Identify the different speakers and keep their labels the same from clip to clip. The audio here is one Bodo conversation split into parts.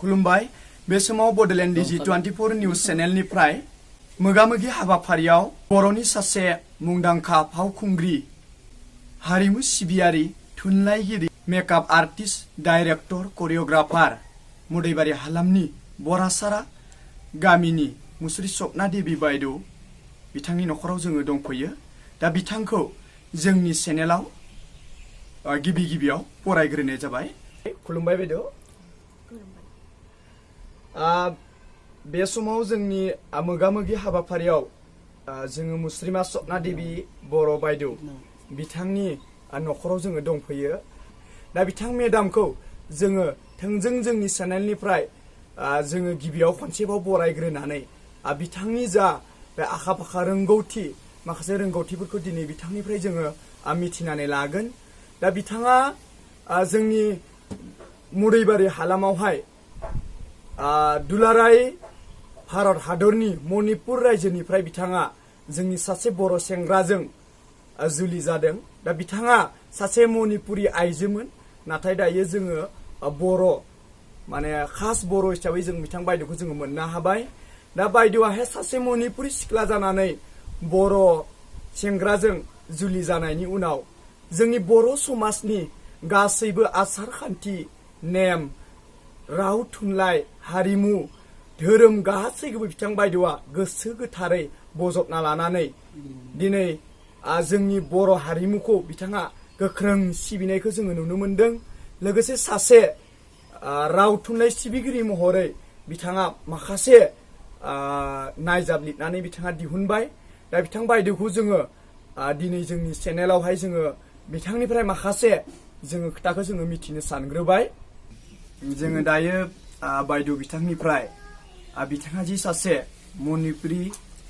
Speaker 1: खुलुमबाय बे समाव बडलेण्ड डिजि 24 निउज चेनेलनिफ्राय मोगामोगि हाबाफारियाव बर'नि सासे मुंदांखा फावखुंग्रि हारिमु सिबियारि थुनलाइगिरि मेकआप आर्टिस्ट डाइरेक्टर कोरियोग्राफार मुदैबारि हालामनि बरासारा गामिनि मुसुरि सपना देबि बायदौ बिथांनि नखराव जोङो दंफैयो दा बिथांखौ जोंनि चेनेलाव गिबि गिबियाव फरायग्रोनाय जाबाय खुलुमबाय बायदौ बे समाव जोंनि मोगामोगि हाबाफारियाव जोङो मुस्रिमा सपना देबि बर' बायदौ बिथांनि नखराव जोङो दंफैयो दा बिथां मेडामखौ जोङो थोंजों जोंनि चेनेलनिफ्राय जोङो गिबियाव खनसेबाव बरायग्रोनानै बिथांनि जा बे आखा फाखा रोंगौथि माखासे रोंगौथिफोरखौ दिनै बिथांनिफ्राय जोङो मिथिनानै लागोन दा बिथाङा जोंनि मुदैबारि हालामावहाय दुलाराय भारत हादरनि मणिपुर रायजोनिफ्राय बिथाङा जोंनि सासे बर' सेंग्राजों जुलि जादों दा बिथाङा सासे मणिपुरि आइजोमोन नाथाय दायो जोङो बर' माने खास बर' हिसाबै जों बिथां बायद'खौ जोङो मोननो हाबाय दा बायद'आहाय सासे मणिपुरि सिख्ला जानानै बर' सेंग्राजों जुलि जानायनि उनाव जोंनि बर' समाजनि गासैबो आसार खान्थि नेम राव थुनलाइ हारिमु धोरोम गासैखौबो बिथां बायद'आ गोसो गोथारै बजबना लानानै दिनै जोंनि बर' हारिमुखौ बिथाङा गोख्रों सिबिनायखौ जोङो नुनो मोनदों लोगोसे सासे राव थुनलाइ सिबिगिरि महरै बिथाङा माखासे नायजाब लिरनानै बिथाङा दिहुनबाय दा बिथां बायद'खौ जोङो दिनै जोंनि चेनेलावहाय जोङो बिथांनिफ्राय माखासे जोङो खोथाखौ जोङो मिथिनो सानग्रोबाय जोङो दायो बायदौ बिथांनिफ्राय बिथाङा जि सासे मणिपुरि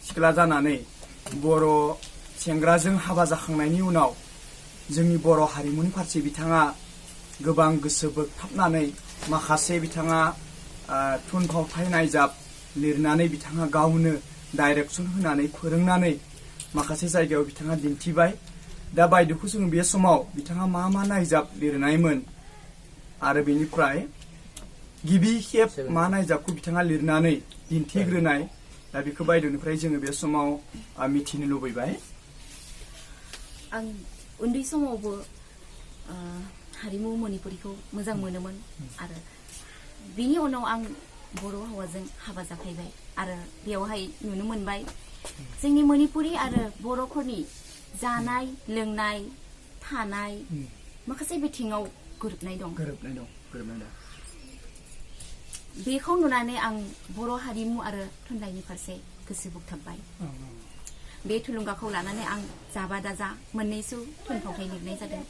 Speaker 1: सिख्ला जानानै बर' सेंग्राजों हाबा जाखांनायनि उनाव जोंनि बर' हारिमुनि फारसे बिथाङा गोबां गोसो बोगथाबनानै माखासे बिथाङा थुनफावथाय नायजाब लिरनानै बिथाङा गावनो डाइरेक्सन होनानै फोरोंनानै माखासे जायगायाव बिथाङा दिन्थिबाय दा बायद'खौ जोङो बे समाव बिथाङा मा नायजाब लिरनायमोन आरो बेनिफ्राय गिबि खेब मा नायजाबखौ बिथाङा लिरनानै दिन्थिग्रोनाय दा बेखौ बायद'निफ्राय जोङो बे समाव मिथिनो लुबैबाय
Speaker 2: आं उन्दै समावबो हारिमु मणिपुरिखौ मोजां मोनोमोन आरो बिनि उनाव आं बर' हौवाजों हाबा जाफैबाय आरो बेयावहाय नुनो मोनबाय जोंनि मणिपुरि आरो बर'फोरनि जानाय लोंनाय थानाय माखासे बिथिङाव गोरोबनाय दं बेखौ नुनानै आं बर' हारिमु आरो थुनलाइनि फारसे गोसो बोगथाबबाय बे थुलुंगाखौ लानानै आं जाबा दाजा मोननैसो थुनफावथाय लिरनाय जादों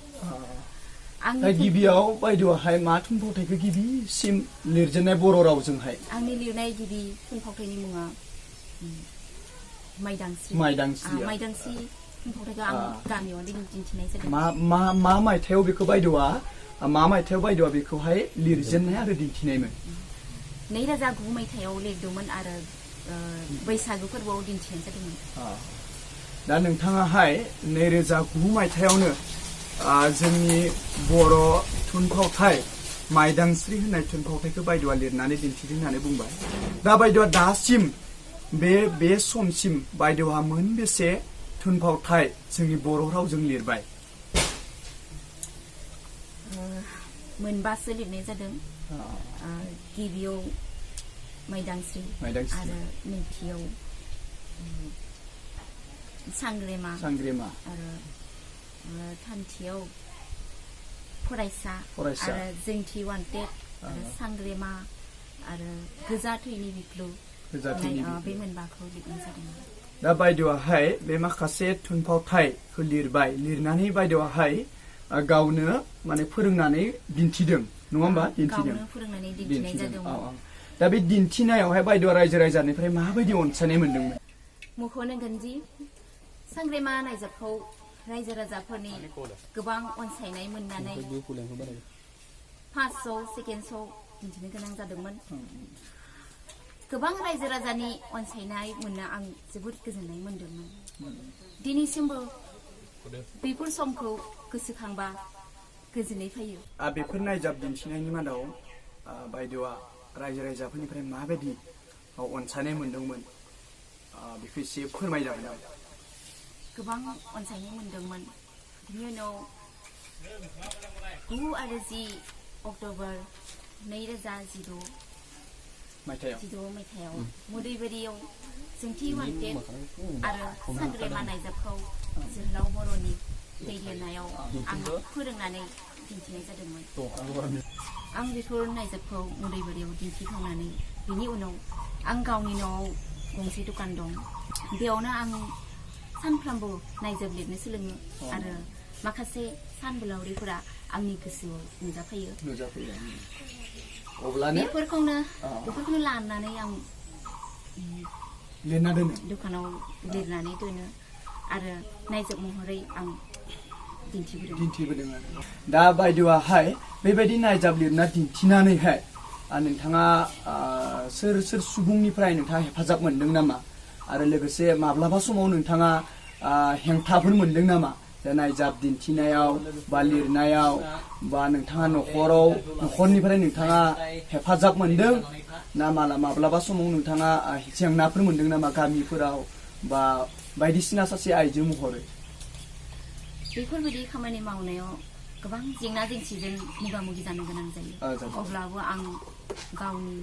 Speaker 1: गिबियाव बायद'आहाय मा थुनफावथायखौ गिबिसिम लिरजेननाय बर' रावजोंहाय
Speaker 2: आंनि लिरनाय गिबि थुनफावथायनि मुङा माइदांस्रि थुनफावथायखौ आं गामियाव दिन्थिनाय जादों
Speaker 1: मा मायथाइयाव बेखौ बायद'आ मा मायथाइयाव बायद'आ बेखौहाय लिरजेननाय आरो दिन्थिनायमोन
Speaker 2: 2009 मायथाइयाव लिरदोंमोन आरो बैसागु फोरबोआव दिन्थिनाय जादोंमोन
Speaker 1: दा नोंथाङाहाय 2009 मायथाइयावनो जोंनि बर' थुनफावथाय माइदांस्रि होननाय थुनफावथायखौ बायद'आ लिरनानै दिन्थिदों होननानै बुंबाय दा बायद'आ दासिम बे समसिम बायद'आ मोनबेसे थुनफावथाय जोंनि बर' रावजों लिरबाय
Speaker 2: मोनबासो लिरनाय जादों गिबियाव माइदांस्रि आरो नैथियाव सांग्रेमा आरो थामथियाव फरायसा आरो जोंथि वान्टेड आरो सांग्रेमा आरो गोजा थैनि बिख्लु बे मोनबाखौ लिरनाय जादोंमोन
Speaker 1: दा बायद'आहाय बे माखासे थुनफावथायखौ लिरनानै बायद'आहाय गावनो माने फोरोंनानै दिन्थिदों नङा होमबा
Speaker 2: गावनो फोरोंनानै दिन्थिनाय जादोंमोन
Speaker 1: दा बे दिन्थिनायावहाय बायद'आ रायजो राजानिफ्राय माबायदि अनसायनाय मोनदोंमोन
Speaker 2: मख'नांगोन दि सांग्रेमा नायजाबखौ रायजो राजाफोरनि गोबां अनसायनाय मोननानै फार्स्ट सेकेन्ड दिन्थिनो गोनां जादोंमोन गोबां रायजो राजानि अनसायनाय मोनना आं जोबोद गोजोननाय मोनदोंमोन दिनैसिमबो बेफोर समखौ गोसोखांबा गोजोननाय फैयो
Speaker 1: बेफोर नायजाब दिन्थिनायनि मादाव बायद'आ रायजो राजाफोरनिफ्राय माबायदि अनसायनाय मोन्दोंमोन बेखौ एसे फोरमायजागोन नामा?
Speaker 2: गोबां अनसायनाय मोन्दोंमोन। बिनि उनाव 9 आरो 10 अक्ट'बर 2016 मायथाइयाव मुदैबारियाव जोंथि वानटेड आरो सांग्रेमा नायजाबखौ जोहोलाव बर'नि दैदेननायाव आं फोरोंनानै दिन्थिनाय जादोंमोन। आं बेफोर नायजाबखौ मुदैबारियाव दिन्थिखांनानै बिनि उनाव आं गावनि न'आव गंसे दखान दं। बेयावनो आं सानफ्रामबो नायजाब लिरनो सोलोङो आरो माखासे सानबोलावरिफोरा आंनि गोसोआव नुजाफैयो। बेफोरखौनो लानानै आं
Speaker 1: लिरना दोनो
Speaker 2: दखानाव लिरनानै दोनो आरो नायजाब महरै आं दिन्थिबोदों।
Speaker 1: दा बायद'आहाय बेबायदि नायजाब लिरना दिन्थिनानैहाय नोंथाङा सोर सुबुंनिफ्राय नोंथाङा हेफाजाब मोन्दों नामा? आरो लोगोसे माब्लाबा समाव नोंथाङा हेंथाफोर मोन्दों नामा? नायजाब दिन्थिनायाव बा लिरनायाव बा नोंथाङा न'खरनिफ्राय नोंथाङा हेफाजाब मोन्दों ना माब्लाबा समाव नोंथाङा जेंनाफोर मोन्दों नामा गामिफोराव बा बायदिसिना सासे आइजो महरै?
Speaker 2: बेफोरबायदि खामानि मावनायाव गोबां जेंना जेंसिजों मोगा-मोगि जानो गोनां जायो। अब्लाबो आं गावनि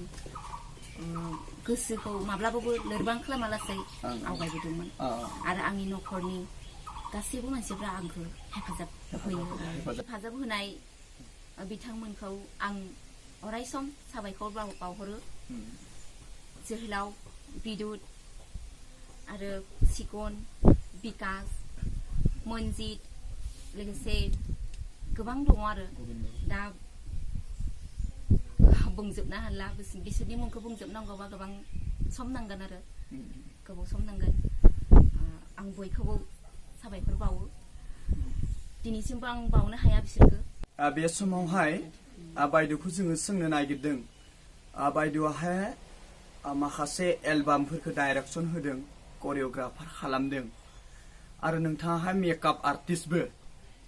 Speaker 2: गोसोखौ माब्लाबाबो लोरबां खालामालासै आवगायबोदोंमोन आरो आंनि न'खरनि गासैबो मानसिफ्रा आंखौ हेफाजाब होयो। हेफाजाब होनाय बिथांमोनखौ आं अरायसम साबायखर बावहरो। जोहोलाव बिदुत आरो चिकन, बिकाश, मनजित लोगोसे गोबां दङ आरो दा बुंजोबनो हाला। बिसोरनि मुंखौ बुंजोबनांगौबा गोबां सम नांगोन आरो गोबाव सम नांगोन। आं बयखौबो साबायखर बावो। दिनैसिमबो आं बावनो हाया बिसोरखौ।
Speaker 1: बे समावहाय बायद'खौ जोङो सोंनो नागिरदों। बायद'आहाय माखासे एलबामफोरखौ डाइरेक्सन होदों, करिय'ग्राफार खालामदों आरो नोंथाङाहाय मेकआप आर्टिस्टबो,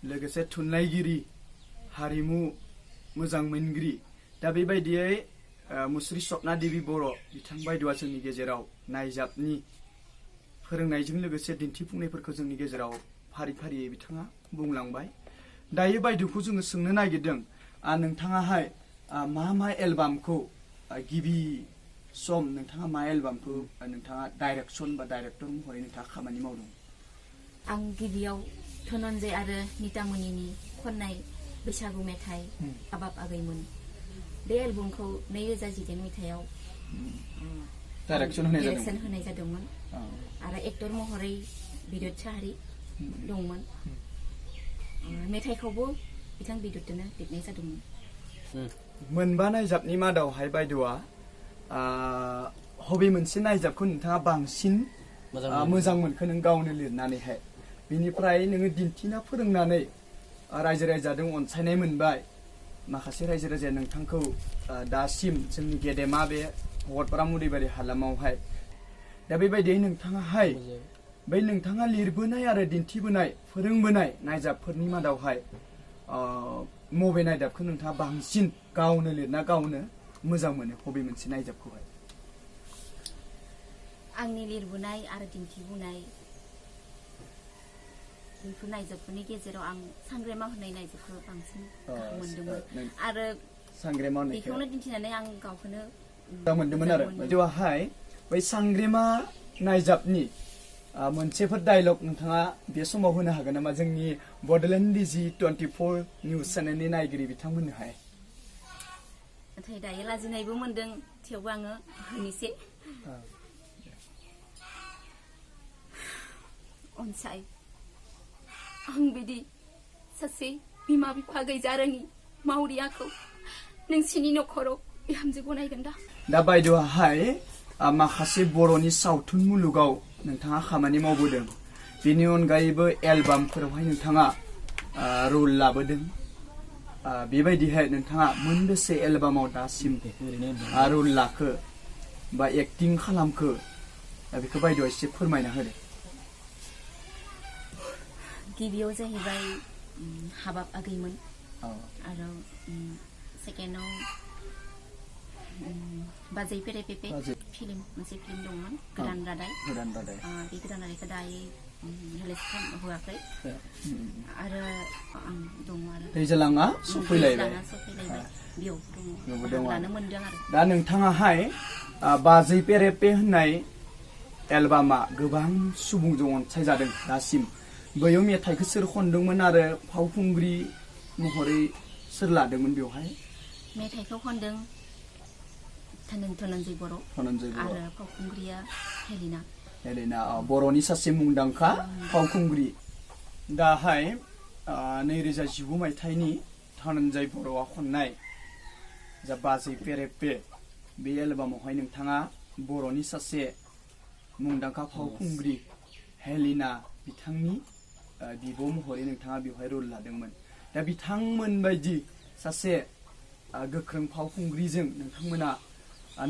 Speaker 1: लोगोसे थुनलाइगिरि, हारिमु मोजां मोनगिरि। दा बेबायदियै मिसेस सपना देवी बर' बिथां बायद'आ जोंनि गेजेराव नायजाबनि फोरोंनायजों लोगोसे दिन्थिफुंनायफोरखौ जोंनि गेजेराव फारि फारियै बिथाङा बुंलांबाय। दायो बायद'खौ जोङो सोंनो नागिरदों, नोंथाङाहाय मा एलबामखौ गिबि सम नोंथाङा मा एलबामखौ नोंथाङा डाइरेक्सन बा डाइरेक्टर महरै नोंथाङा खामानि मावदों?
Speaker 2: आं गिबियाव धनन्जय आरो नितामनिनि खननाय बैसागु मेथाइ आबाब आगैमोन बे एलबामखौ 2010 मायथाइयाव
Speaker 1: डाइरेक्सन
Speaker 2: होनाय जादोंमोन आरो एक्टर महरै बिद्युत चाहारी दंमोन। मेथाइखौबो बिथां बिद्युतनो लिरनाय जादोंमोन।
Speaker 1: मोनबा नायजाबनि मादावहाय बायद'आ बबे मोनसे नायजाबखौ नोंथाङा बांसिन मोजां मोनखो नों गावनो लिरनानैहाय? बिनिफ्राय नोङो दिन्थिना फोरोंनानै रायजो राजाजों अनसायनाय मोनबाय। माखासे रायजो राजाया नोंथांखौ दासिम जोंनि गेदेमा बे भगतपारा मुदैबारि हालामावहाय दा बेबायदियै नोंथाङाहाय बै नोंथाङा लिरबोनाय आरो दिन्थिबोनाय फोरोंबोनाय नायजाबफोरनि मादावहाय बबे नायजाबखौ नोंथाङा बांसिन गावनो लिरना गावनो मोजां मोनो? बबे मोनसे नायजाबखौहाय?
Speaker 2: आंनि लिरबोनाय आरो दिन्थिबोनाय बेफोर नायजाबफोरनि गेजेराव आं सांग्रेमा होनाय नायजाबखौ बांसिन गाहाम मोनदोंमोन आरो बेखौनो दिन्थिनानै आं गावखौनो
Speaker 1: मोनदोंमोन आरो बेवहाय बै सांग्रेमा नायजाबनि मोनसेफोर डायलग नोंथाङा बे समाव होनो हागोन नामा जोंनि बड'लेण्ड डिजि 24 निउस चेनेलनि नायगिरि बिथांमोननोहाय?
Speaker 2: नाथाय दायो लाजिनायबो मोनदों, थेवबो आङो होनोसै। अनसाय, आं बिदि सासे बिमा बिफा गैजा रोङि मावरियाखौ नोंसिनि न'खराव बिहामजो गनायगोन दा?
Speaker 1: दा बायद'आहाय माखासे बर'नि सावथुन मुलुगाव नोंथाङा खामानि मावबोदों। बेनि अनगायैबो एलबामफोरावहाय नोंथाङा रल लाबोदों। बेबायदिहाय नोंथाङा मोनबेसे एलबामाव दासिम रल लाखो बा एक्टिं खालामखो? दा बेखौ बायद'आ एसे फोरमायना होदो।
Speaker 2: गिबियाव जाहैबाय हाबाब आगैमोन आरो सेकेन्डआव बाजै पेरे पेपे फिल्म मोनसे फिल्म दंमोन गोदान रादाय बे गोदान रादायखौ दायो रिलिज होआखै आरो दङ आरो
Speaker 1: दैज्लाङा सफैलायबाय
Speaker 2: बेयाव दङ लानो मोनदों आरो
Speaker 1: दा नोंथाङाहाय बाजै पेरेपे होननाय एलबामा गोबां सुबुंजों अनसायजादों दासिम बैयाव मेथाइखौ सोर खनदोंमोन आरो फावखुंग्रि महरै सोर लादोंमोन बेवहाय
Speaker 2: मेथाइखौ खनदों धनन्जय बर' आरो फावखुंग्रिया हेलिना
Speaker 1: बर'नि सासे मुंदांखा फावखुंग्रि दाहाय 2019 मायथाइनि धनन्जय बर'आ खननाय जा बाजै पेरेपे बे एलबामावहाय नोंथाङा बर'नि सासे मुंदांखा फावखुंग्रि हेलिना बिथांनि बिब' महरै नोंथाङा बेवहाय रल लादोंमोन दा बिथांमोन बायदि सासे गोख्रों फावखुंग्रिजों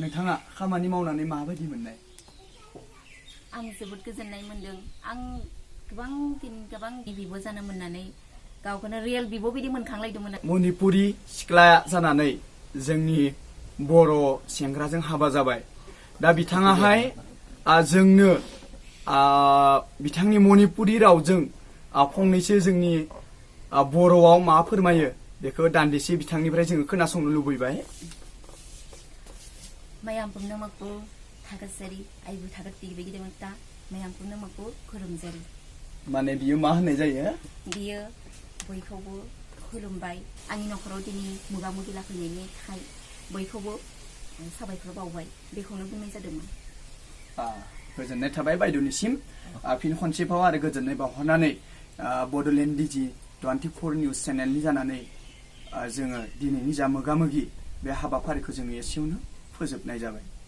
Speaker 1: नोंथाङा खामानि मावनानै माबायदि मोननाय
Speaker 2: आं जोबोद गोजोननाय मोनदों आं गोबां बिब' जानो मोननानै गावखौनो रियेल बिब' बायदि मोनखांलायदोंमोन
Speaker 1: मणिपुरि सिख्ला जानानै जोंनि बर' सेंग्राजों हाबा जाबाय दा बिथाङाहाय जोंनो बिथांनि मणिपुरि रावजों फंनैसो जोंनि बर'आव मा फोरमायो बेखौ दान्दिसे बिथांनिफ्राय जोङो खोनासंनो लुबैबाय
Speaker 2: मायामपुरनो मकु थागतसारि आइबु थागत बिगिदोंता मायामपुरनो मकु खुलुमजारि
Speaker 1: माने बियो मा होननाय जायो
Speaker 2: बियो बयखौबो खुलुमबाय आंनि नखराव दिनै मोगा-मोगि लाफैनायनि थाखाय बयखौबो साबायखर बावबाय बेखौनो बुंनाय जादोंमोन
Speaker 1: गोजोननाय थाबाय बायद'निसिम फिन खनसेबाव आरो गोजोननाय बावहरनानै बड'लेण्ड डिजि 24 निउज चेनेलनि जानानै जोङो दिनैनि जा मोगा-मोगि बे हाबाफारिखौ जोङो एसेयावनो फोजोबनाय जाबाय।